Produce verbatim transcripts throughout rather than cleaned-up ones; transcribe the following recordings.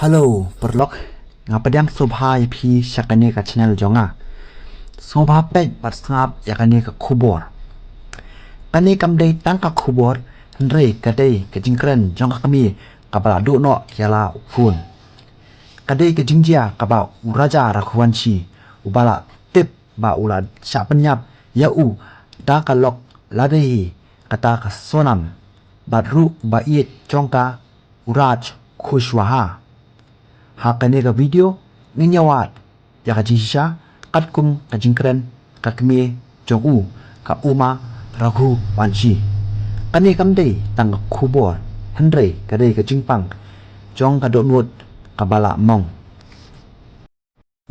Hello, paralok. Nga pdiang sngewbha ïa phi sha kane ka channel jong nga. Sngewbha peit bad sngap ïa kane ka khubor. Kane kam dei tang ka khubor, hynrei ka dei ka jingkren jong ka kmie kaba la duh noh ïa la u khun. Ka dei ka jingjia kaba u Raja Raghuvanshi, uba la tip ba u la shah pynïap ïa u da ka lok lade hi, kata ka Sonam, bad ruh u ba ïeit jong ka, u Raj Kushwaha. Ha kane ka video ngin ïa wad ïa ka jingshisha katkum ka jingkren ka kmie jong u, ka Uma Raghuvanshi. Kane kam dei tang ka khubor, hynrei ka dei ka jingpang jong ka dohnud kaba la mong.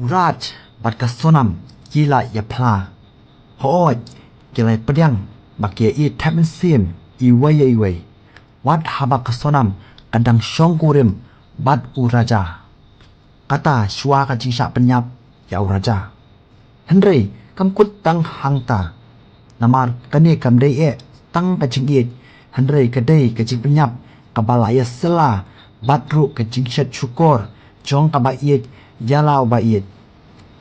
U Raj bad ka Sonam ki la ïa phla. Hooid, ki la ïa pdiang ba ki ïa ïeit thep mynsiem iwei ïa iwei, wat haba ka Sonam ka dang shongkurim bad u Raja, kata shuwa ka jingshah pynïap ïa u Raja. Hynrei kam kut tang hangta, namar kane kam dei eh tang ka jingïeit, hynrei ka dei ka jingpynïap kaba la ïa sela bad ruh ka jingshet shukor jong kaba ïeit ïa la uba ïeit.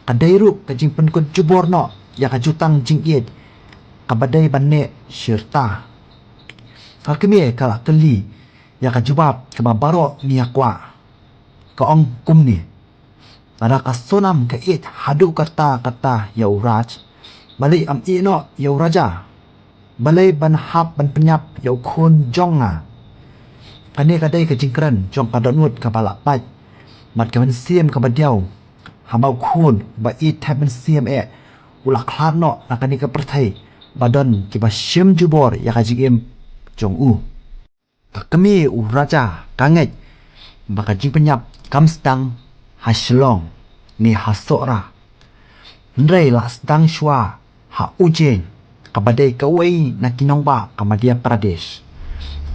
Ka dei ruh ka jingpynkut jubor noh ïa ka jutang jingïeit kaba dei ban neh shirta. Ka kmie ka la kylli ïa ka jubab kaba baroh ngi ïa kwah. Ka ong kumne: Lada ka Sonam ka ïeit haduh katta katta ïa u Raj, balei ym ïeh noh ïa u Raja? Balei ban hap ban pynïap ïa u khun jong nga? Kane ka dei ka jingkren jong ka dohnud kaba la pait bad ka mynsiem kaba diaw. Haba u khun ba ïeit thep mynsiem eh u la khlad noh na kane ka pyrthei ba don kiba shim jubor ïa ka jingim jong u. Ka kmie u Raja ka ngeit ba ka jingpynïap kam sdang ha Shillong ne ha Sohra, hynrei la sdang shuwa ha Ujjain, kaba dei kawei na ki nongbah ka Madhya Pradesh.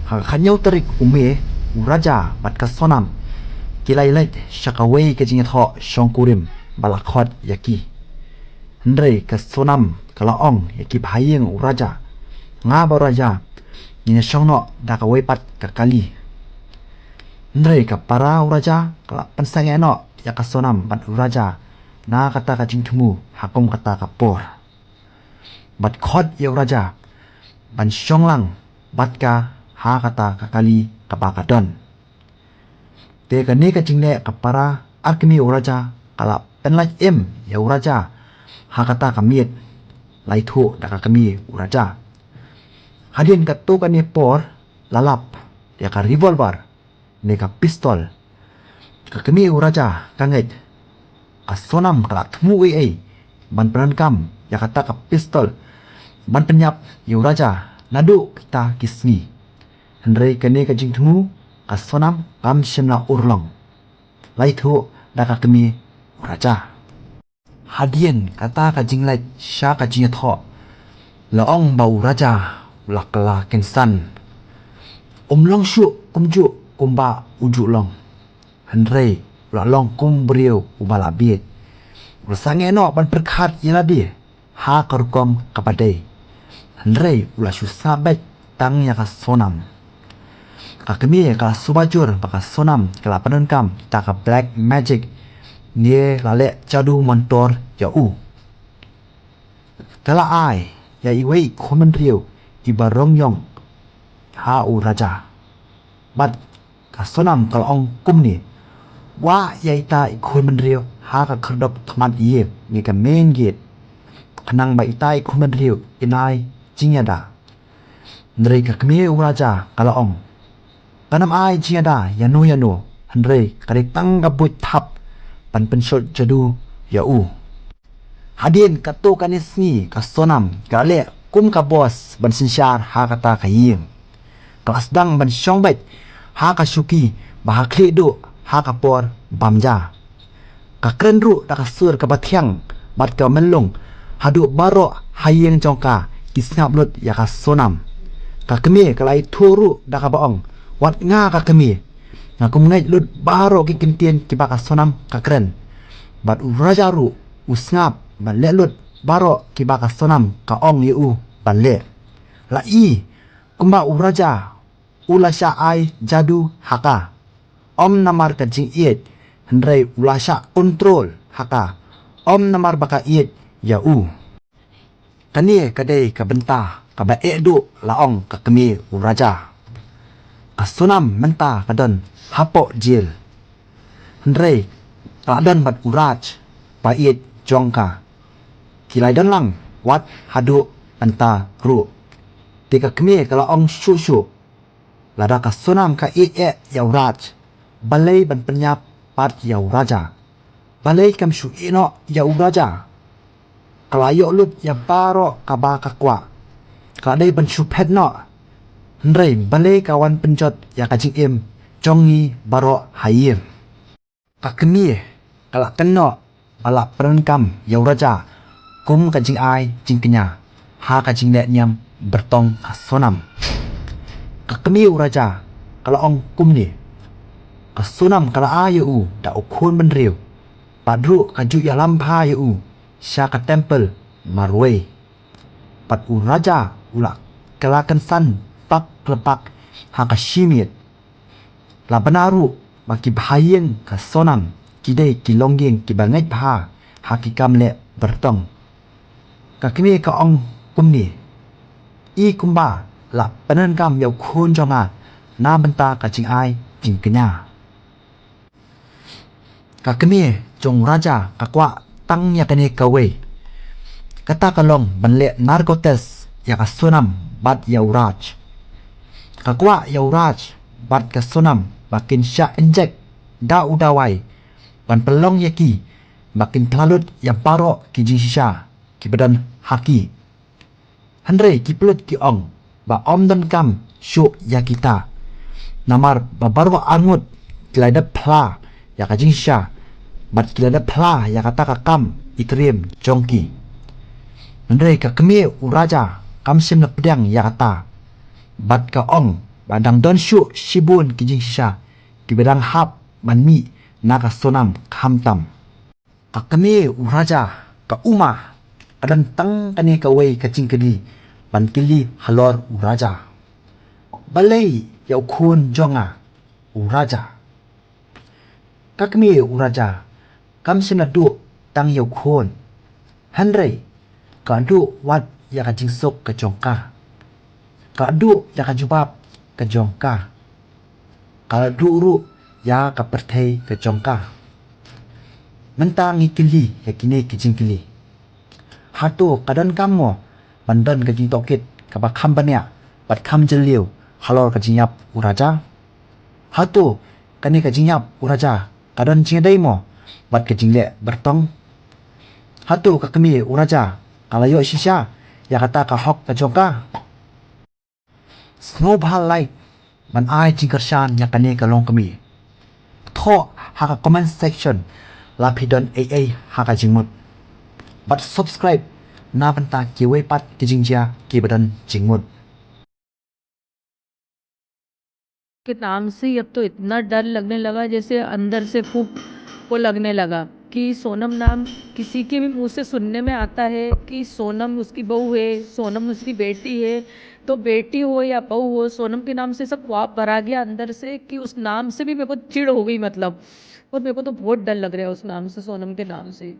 Ha ka khatñiew tarik u May, u Raja bad ka Sonam ki la ïaleit sha kawei ka jingïathoh shongkurim ba la khot ïa ki. Hynrei ka Sonam ka la ong ïa ki bahaïing u Raja: Nga bad u Raja ngin ïa shong noh da kawei pat ka kali. Hynrei ka para u Raja ka la pynsangeh noh ïa ka Sonam bad u Raja na kata ka jingthmu ha kum kata ka por, bad khot ïa u Raja ban shong lang bad ka ha kata ka kali kaba ka don. Te kane ka jingleh ka para ar kmie u Raja ka la pynlait im ïa u Raja ha kata ka miet, la ithuh da ka kmie u Raja. Hadien katto katne por la lap ïa ka revolver ne ka pistol. Ka kmie u Raja ka ngeit ka Sonam ka la thmu ei ei ban pyndonkam ïa kata ka pistol ban pynïap ïa u Raja naduh kita ki sngi. Hynrei kane ka jingthmu ka Sonam kam shym la urlong, la ithuh da ka kmie u Raja. Hadien kata ka jingleit sha ka jingïathoh, la ong ba u Raja u la kylla kynsan. Um long shuh kumjuh kumba u ju long. Hynrei u la long kum u briew uba la bieit. U la sangeh noh ban pyrkhat ïa lade ha ka rukom kaba dei. Hynrei u la shu sngap beit tang ïa ka Sonam. Ka kmie ka la suba jur ba ka Sonam ka la pyndonkam ïa ka black magic, ne la leh jadu mantor ïa u. Ka la ai ïa iwei i khun bynriew iba rong ïong ha u Raja. Bad ka Sonam ka la ong kumne: Wah ïa ita i khun bynriew ha ka khyrdop khmat ïing ne ka main gate, khnang ba ita i khun bynriew in ai jingïada. Hynrei ka kmie u Raja ka la ong: Kan ym ai jingïada ïano ïano, hynrei ka dei tang ka buit thap ban pynshot jadu ïa u. Hadien katto katne sngi ka Sonam ka la leh kum ka boss ban synshar ha kata ka ïing. Ka la sdang ban shong beit ha ka shuki ba ha khlieh duh ha ka por bam ja. Ka kren ruh da ka sur kaba thiang bad ka mynlung, haduh baroh ha ïing jong ka ki sngap lut ïa ka Sonam. Ka kmie ka la ithuh ruh da kaba ong: Wat nga ka kmie, nga kum ngeit lut baroh ki kyntien kiba ka Sonam ka kren. Bad u Raja ruh u sngap bad leh lut baroh kiba ka Sonam ka ong ïa u ban leh. La i kumba u Raja u la shah ai jadu ha ka. Ym namar ka jingïeit, hynrei u la shah kontrol ha ka. Ym namar ba ka ïeit ïa u. Kane ka dei ka bynta kaba eh duh, la ong ka kmie u Raja. Ka Sonam mynta ka don hapoh jel. Hynrei ka la don bad u Raj, ba ïeit jong ka. Ki la ïadon lang wat haduh mynta ruh. Te ka kmie ka la ong shuh shuh. Lada ka Sonam ka ïeit eh ïa u Raj, balei ban pynïap pat ïa u Raja? Balei kam shu ïehnoh ïa u Raja? Ka la ïoh lut ïa baroh kaba ka kwah. Ka la dei ban shu phet noh. Hynrei balei ka wan pynjot ïa ka jingim jong ngi baroh ha ïing? Ka kmie ka la kynnoh ba la pyndonkam ïa u Raja kum ka jingai jingkñia ha ka jingleh niam byrtong ka Sonam. Ka kmie u Raja ka la ong kumne, ka Sonam ka la ai ïa u da u khun bynriew, bad ruh ka ju ïalam bha ïa u sha ka temple marwei. Bad u Raja u la kylla kynsan bak khlebak ha ka shimiet. La bna ruh ba ki bahaïing ka Sonam ki dei ki longïing kiba ngeit bha ha ki kam leh byrtong. Ka kmie ka ong kumne, i kumba la pyndonkam ïa u khun jong nga na bynta ka jingai jingkñia. Ka kmie jong u Raja ka kwah tang ïa kane kawei. Kata ka long ban leh narco test ïa ka Sonam bad ïa u Raj. Ka kwah ïa u Raj bad ka Sonam ba kin shah injek da u dawai ban pynlong ïa ki ba kin phla lut ïa baroh ki jingshisha kiba don ha ki. Hynrei ki pulit ki ong ba ym donkam shuh ïa kita. Namar ba baroh arngut ki la dep phla ïa ka jingshisha bad ki la dep phla ïa kata ka kam itriem jong ki. Hynrei ka kmie u Raja kam shym la pdiang ïa kata. Bad ka ong ba dang don shuh shibun ki jingshisha kiba dang hap ban mih na ka Sonam khamtam. Ka kmie u Raja, ka Uma, ka don tang kane kawei ka jingkylli ban kylli halor u Raja. Balei ïa u khun jong nga u Raja? Ka kmie u Raja kam shym la duh tang ïa u khun. Hynrei ka duh wat ïa ka jingsuk ka jong ka. Ka duh ïa ka jubab ka jong ka. Ka duh ruh ïa ka pyrthei ka jong ka. Mynta ngi kylli ïa kine ki jingkylli. Hato ka donkam mo ban don ka jingtohkit kaba kham bniah bad kham jylliew halor ka jingïap u Raja? Hato kane ka jingïap u Raja ka don jingïadei mo bad ka jingleh byrtong? Hato ka kmie u Raja ka la ïoh shisha ïa kata ka hok ka jong ka? Sngewbha like ban ai jingkyrshan ïa kane ka longkmie. Thoh ha ka comment section lada phi don ei ei ha ka jingmut. Bad subscribe na bynta kiwei pat ki jingjia kiba don jingmut. के नाम से ही अब तो इतना डर लगने लगा, जैसे अंदर से फूंक वो लगने लगा कि सोनम नाम किसी के भी मुंह से सुनने में आता है कि सोनम उसकी बहू है, सोनम उसकी बेटी है, तो बेटी हो या बहू हो, सोनम के नाम से ऐसा ख्वाब भरा गया अंदर से कि उस नाम से भी मेरे को चिढ़ हो गई, मतलब। और मेरे को तो बहुत डर लग रहा है उस नाम से, सोनम के नाम से।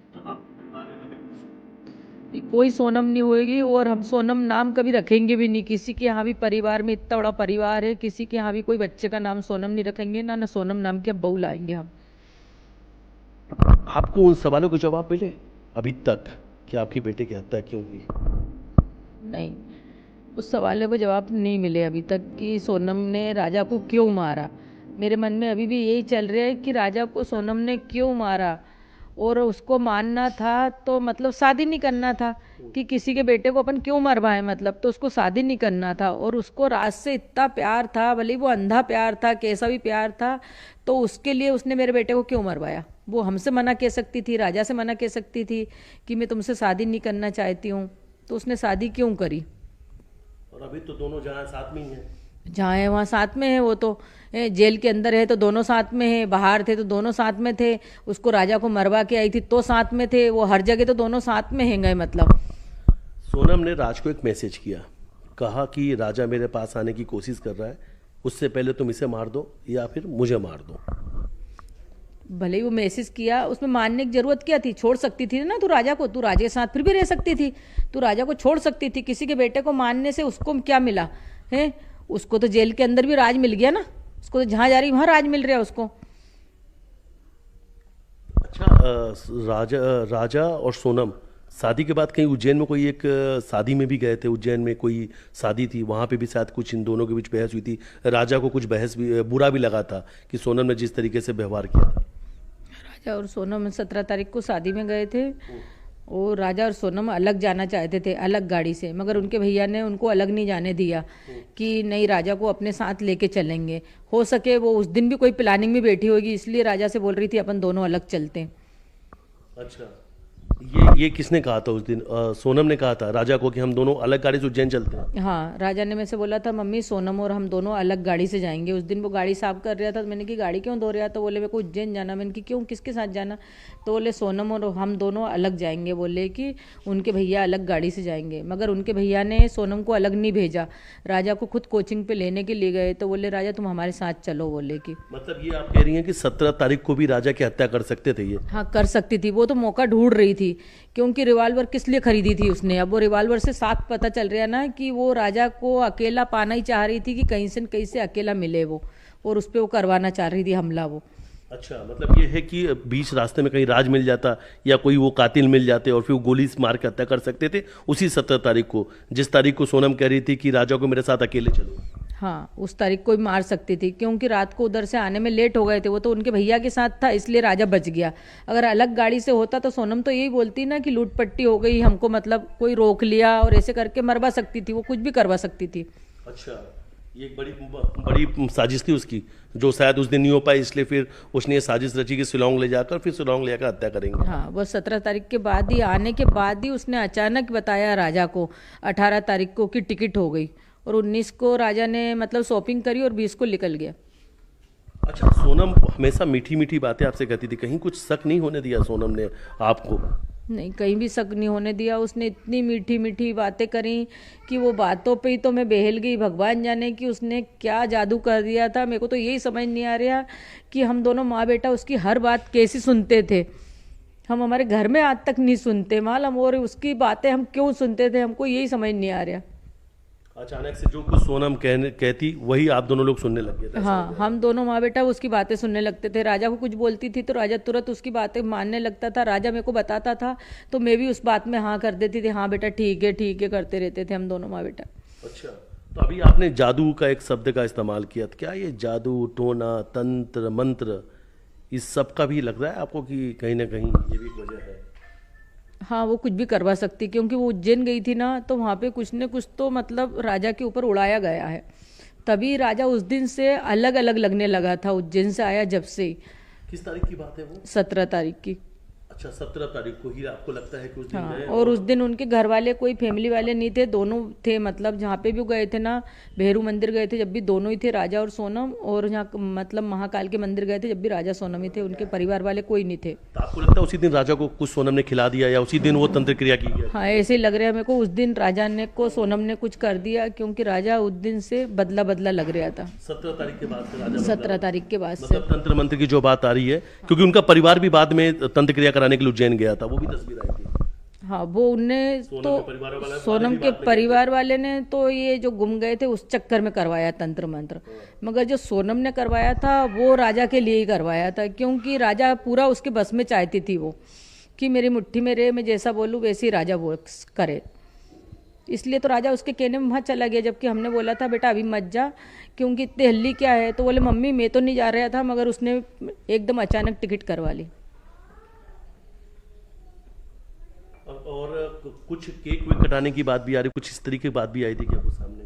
कोई सोनम नहीं होएगी और हम सोनम नाम कभी रखेंगे भी नहीं। किसी के यहाँ भी परिवार में इतना बड़ा परिवार है, किसी के यहाँ भी कोई बच्चे का नाम सोनम नहीं रखेंगे ना, ना सोनम नाम की अब बहू लाएंगे हम। आपको उन सवालों के जवाब मिले अभी तक कि आपके बेटे की हत्या क्यों हुई? नहीं, उस सवालों के जवाब नहीं मिले अभी तक कि सोनम ने राजा को क्यों मारा। मेरे मन में अभी भी यही चल रहा है कि राजा को सोनम ने क्यों मारा। और उसको मारना था तो मतलब शादी नहीं करना था कि किसी के बेटे को अपन क्यों मरवाएं, मतलब तो उसको शादी नहीं करना था। और उसको राज से इतना प्यार था, भले वो अंधा प्यार था, कैसा भी प्यार था, तो उसके लिए उसने मेरे बेटे को क्यों मरवाया? वो हमसे मना कह सकती थी, राजा से मना कह सकती थी कि मैं तुमसे शादी नहीं करना चाहती हूँ, तो उसने शादी क्यों करी? और अभी तो दोनों जहाँ साथ में ही हैं। जहाँ है वहाँ साथ में है। वो तो ए, जेल के अंदर है तो दोनों साथ में है, बाहर थे तो दोनों साथ में थे, उसको राजा को मरवा के आई थी तो साथ में थे, वो हर जगह तो दोनों साथ में हैं गए, मतलब। सोनम ने राज को एक मैसेज किया, कहा कि राजा मेरे पास आने की कोशिश कर रहा है, उससे पहले तुम इसे मार दो या फिर मुझे मार दो। भले ही वो मैसेज किया, उसमें मानने की जरूरत क्या थी? छोड़ सकती थी ना तू राजा को, तू राजा के साथ फिर भी रह सकती थी। तू राजा को छोड़ सकती थी। किसी के बेटे को मानने से उसको क्या मिला है? उसको तो जेल के अंदर भी राज मिल गया ना, उसको तो जहाँ जा रही वहाँ राज मिल रहा है उसको। अच्छा, अ, राजा, अ, राजा और सोनम शादी के बाद कहीं उज्जैन में कोई एक, अ, शादी में भी गए थे। उज्जैन में कोई शादी थी, वहाँ पे भी शायद कुछ इन दोनों के बीच बहस हुई थी। राजा को कुछ बहस भी, अ, बुरा भी लगा था कि सोनम ने जिस तरीके से व्यवहार किया था। राजा और सोनम सत्रह तारीख को शादी में गए थे। वो राजा और सोनम अलग जाना चाहते थे, अलग गाड़ी से, मगर उनके भैया ने उनको अलग नहीं जाने दिया कि नहीं, राजा को अपने साथ लेके चलेंगे। हो सके वो उस दिन भी कोई प्लानिंग में बैठी होगी, इसलिए राजा से बोल रही थी अपन दोनों अलग चलते हैं। अच्छा, ये ये किसने कहा था उस दिन? अ, सोनम ने कहा था राजा को कि हम दोनों अलग गाड़ी से उज्जैन चलते हैं। हाँ, राजा ने मेरे से बोला था, मम्मी, सोनम और हम दोनों अलग गाड़ी से जाएंगे। उस दिन वो गाड़ी साफ कर रहा था, तो मैंने की, गाड़ी क्यों धो रहा? तो बोले, मेरे को उज्जैन जाना। मैंने की, क्यों, किसके साथ जाना? तो बोले, सोनम और हम दोनों अलग जाएंगे, बोले कि उनके भैया अलग गाड़ी से जाएंगे। मगर उनके भैया ने सोनम को अलग नहीं भेजा, राजा को खुद कोचिंग पे लेने के लिए गए। तो बोले, राजा, तुम हमारे साथ चलो, बोले कि। मतलब, ये आप कह रही हैं कि सत्रह तारीख को भी राजा की हत्या कर सकते थे ये? हाँ, कर सकती थी। वो तो मौका ढूंढ रही थी, क्योंकि रिवॉल्वर किस लिए खरीदी थी उसने? अब वो रिवॉल्वर से साफ पता चल रहा है ना कि वो राजा को अकेला पाना ही चाह रही थी कि कहीं से न कहीं से अकेला मिले वो, और उस पर वो करवाना चाह रही थी हमला वो। अच्छा, मतलब, ये है कि बीच रास्ते में कहीं राज मिल जाता या कोई वो कातिल मिल जाते और फिर वो गोली से मार के हत्या कर सकते थे उसी सत्रह तारीख को, जिस तारीख को सोनम कह रही थी कि राजा को मेरे साथ अकेले चलो। हाँ, उस तारीख को ही मार सकती थी, क्योंकि रात को उधर से आने में लेट हो गए थे। वो तो उनके भैया के साथ था, इसलिए राजा बच गया। अगर अलग गाड़ी से होता तो सोनम तो यही बोलती ना कि लूट पट्टी हो गई हमको, मतलब, कोई रोक लिया, और ऐसे करके मरवा सकती थी, वो कुछ भी करवा सकती थी। अच्छा, ये एक बड़ी, बड़ी साजिश थी उसकी, जो शायद उस दिन नहीं हो पाई, इसलिए फिर उसने ये साजिश रची कि शिलोंग ले जाकर, फिर शिलोंग ले जाकर हत्या करेंगे। हाँ, वो सत्रह तारीख के बाद ही, आने के बाद ही उसने अचानक बताया राजा को, अठारह तारीख को, कि टिकट हो गई, और उन्नीस को राजा ने, मतलब, शॉपिंग करी और बीस को निकल गया। अच्छा, सोनम हमेशा मीठी मीठी बातें आपसे कहती थी, कहीं कुछ शक नहीं होने दिया सोनम ने आपको? नहीं, कहीं भी शक नहीं होने दिया। उसने इतनी मीठी मीठी बातें करी कि वो बातों पे ही तो मैं बहल गई। भगवान जाने कि उसने क्या जादू कर दिया था। मेरे को तो यही समझ नहीं आ रहा कि हम दोनों माँ बेटा उसकी हर बात कैसी सुनते थे। हम हमारे घर में आज तक नहीं सुनते मालूम, और उसकी बातें हम क्यों सुनते थे, हमको यही समझ नहीं आ रहा। अचानक से जो कुछ सोनम कहने, कहती, वही आप दोनों लोग सुनने लग गए थे, ऐसा हो हाँ, गया? हम दोनों माँ बेटा उसकी बातें सुनने लगते थे। राजा को कुछ बोलती थी तो राजा तुरंत उसकी बातें मानने लगता था। राजा मेरे को बताता था तो मैं भी उस बात में हाँ कर देती थी, हाँ बेटा, ठीक है, ठीक है, करते रहते थे हम दोनों माँ बेटा। अच्छा, तो अभी आपने जादू का एक शब्द का इस्तेमाल किया, तो क्या ये जादू, टोना, तंत्र मंत्र, इस सब का भी लग रहा है आपको कि कहीं ना कहीं ये भी एक वजह है? हाँ, वो कुछ भी करवा सकती, क्योंकि वो उज्जैन गई थी ना, तो वहाँ पे कुछ न कुछ तो, मतलब, राजा के ऊपर उड़ाया गया है। तभी राजा उस दिन से अलग अलग लगने लगा था, उज्जैन से आया जब से ही। किस तारीख की बात है वो? सत्रह तारीख की। अच्छा, सत्रह तारीख को ही आपको लगता है कि उस दिन हाँ, गए और और उस दिन उनके घर वाले, कोई फैमिली वाले नहीं थे, दोनों थे, मतलब, जहाँ पे भी गए थे ना, भैरू मंदिर गए थे, जब भी दोनों ही थे, राजा और सोनम, और यहाँ, मतलब, महाकाल के मंदिर गए थे, जब भी राजा सोनम ही थे, उनके परिवार वाले कोई नहीं थे। तो आपको लगता है उसी दिन राजा को कुछ सोनम ने खिला दिया या उसी दिन वो तंत्र क्रिया की गई? हाँ, ऐसे ही लग रहा है मेरे को, उस दिन राजा ने को सोनम ने कुछ कर दिया, क्योंकि राजा उस दिन से बदला बदला लग रहा था। सत्रह तारीख के बाद से राजा बदला? सत्रह तारीख के बाद से। मतलब, तंत्र मंत्र की जो बात आ रही है, क्योंकि उनका परिवार भी बाद में तंत्र क्रिया कराने के लिए उज्जैन गया था, वो भी तस्वीर आई थी। हाँ, वो उनने सोनम तो के परिवार वाला, सोनम के परिवार वाले ने तो ये जो गुम गए थे, उस चक्कर में करवाया तंत्र मंत्र। हाँ। मगर जो सोनम ने करवाया था, वो राजा के लिए ही करवाया था, क्योंकि राजा पूरा उसके बस में चाहती थी वो, कि मेरी मुट्ठी में रहे, मैं जैसा बोलूँ वैसे ही राजा वो करे। इसलिए तो राजा उसके कहने में वहाँ चला गया, जबकि हमने बोला था, बेटा, अभी मत जा, क्योंकि इतने हल्ली क्या है। तो बोले, मम्मी, मैं तो नहीं जा रहा था, मगर उसने एकदम अचानक टिकट करवा ली। और, और कुछ केक वेक कटाने की बात भी आ रही, कुछ इस तरीके की बात भी आई थी क्या कुछ सामने?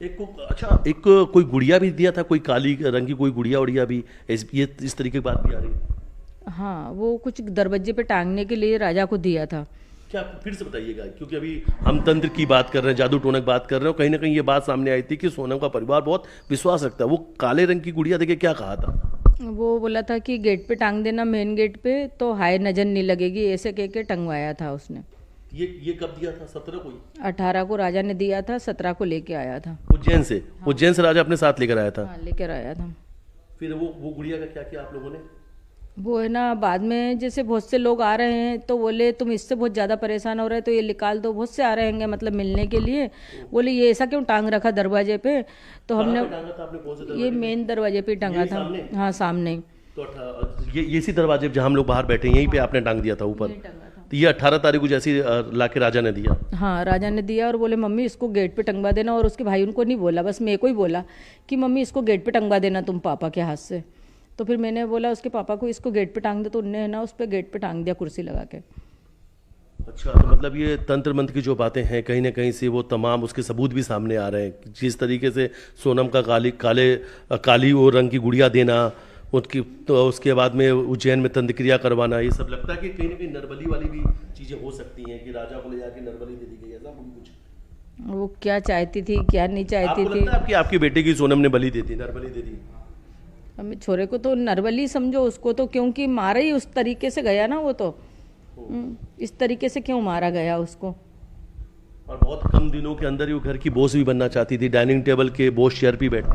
एक को, अच्छा, एक कोई गुड़िया भी दिया था, कोई काली रंग की कोई गुड़िया उड़िया भी, इस, ये, इस तरीके की बात भी आ रही है। हाँ, वो कुछ दरवाजे पे टांगने के लिए राजा को दिया था। क्या, फिर से बताइएगा, क्योंकि अभी हम तंत्र की बात कर रहे हैं, जादू टोना की बात कर रहे हैं, और कहीं ना कहीं ये बात सामने आई थी कि सोनम का परिवार बहुत विश्वास रखता है। वो काले रंग की गुड़िया देके क्या कहा था? वो बोला था कि गेट पे टांग देना, मेन गेट पे, तो हाय नजर नहीं लगेगी, ऐसे कह के टंगवाया था उसने। ये ये कब दिया था? सत्रह को ही? अठारह को राजा ने दिया था, सत्रह को लेके आया था। उज्जैन से? उज्जैन से राजा अपने साथ लेकर आया था? हाँ, लेकर आया था। फिर वो वो गुड़िया का क्या किया आप लोगों ने? वो है ना, बाद में जैसे बहुत से लोग आ रहे हैं तो बोले, तुम इससे बहुत ज़्यादा परेशान हो रहे हो तो ये निकाल दो। बहुत से आ रहे होंगे, मतलब, मिलने के लिए। बोले, ये ऐसा क्यों टांग रखा दरवाजे पे? तो कहाँ हमने पे टांगा था आपने? कौन से ये दरवाजे पे? मेन दरवाजे पे ही टंगा यही था। सामने? हाँ, सामने। तो अठा- ये ये इसी दरवाजे पे जहाँ हम लोग बाहर बैठे हैं, यहीं पे आपने टांग दिया था ऊपर? यहीं टंगा था। तो ये अठारह तारीख को जैसे ही, अ, लाके राजा ने दिया? हाँ, राजा ने दिया और बोले, मम्मी, इसको गेट पे टंगवा देना। और उसके भाई उनको नहीं बोला, बस मेरे को ही बोला कि मम्मी, इसको गेट पे टंगवा देना तुम पापा के हाथ से। तो फिर मैंने बोला उसके पापा को, इसको गेट पे टांग दे। तो उनने, है ना, उस पर गेट पे टांग दिया कुर्सी लगा के। अच्छा, तो मतलब ये तंत्र मंत्र की जो बातें हैं, कहीं ना कहीं से वो तमाम उसके सबूत भी सामने आ रहे हैं। जिस तरीके से सोनम का काली काले अ, काली वो रंग की गुड़िया देना, उसकी तो उसके बाद में उज्जैन में तंत्र क्रिया करवाना, ये सब लगता है कि कहीं ना कहीं नरबली वाली भी चीजें हो सकती हैं कि राजा को ले जाके नरबली दे दी गई, ऐसा भी कुछ? वो क्या चाहती थी, क्या नहीं चाहती आपको थी। लगता है आपकी आपकी बेटे की सोनम ने बली दे दी, नरबली दे दी? अब छोरे को तो नरबली समझो उसको तो, क्योंकि मारा ही उस तरीके से गया ना वो तो। हम्म, इस तरीके से क्यों मारा गया उसको? और बहुत कम दिनों के अंदर ही वो घर की बॉस भी बनना चाहती थी, डाइनिंग टेबल के बॉस चेयर पे बैठती